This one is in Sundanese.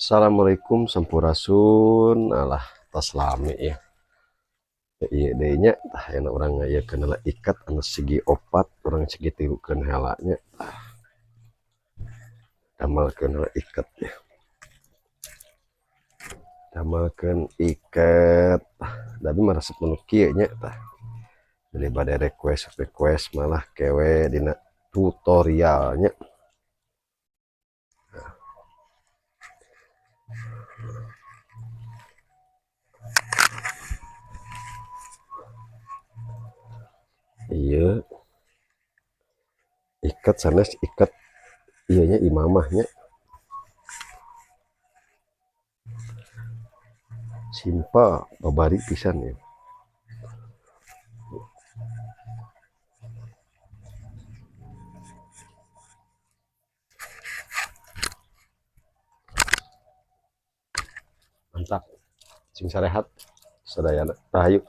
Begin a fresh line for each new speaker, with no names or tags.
Assalamualaikum sampurasun. Alah tas lami ya. Iya deui nya tah enak urang ngayakeun heula ikat anu segi opat urang segi tilukeun heula nya. Tah. Damelkeun heula ikat ya. Damelkeun ikat. Tah, da abi mah resep nu kieu nya tah. Jadi bade request malah kewe dina tutorialnya. Iya, ikat sanes ikat iyanya imamahnya simpa babari pisan ya. Mantap, sing sarehat sadayana. Rahayu.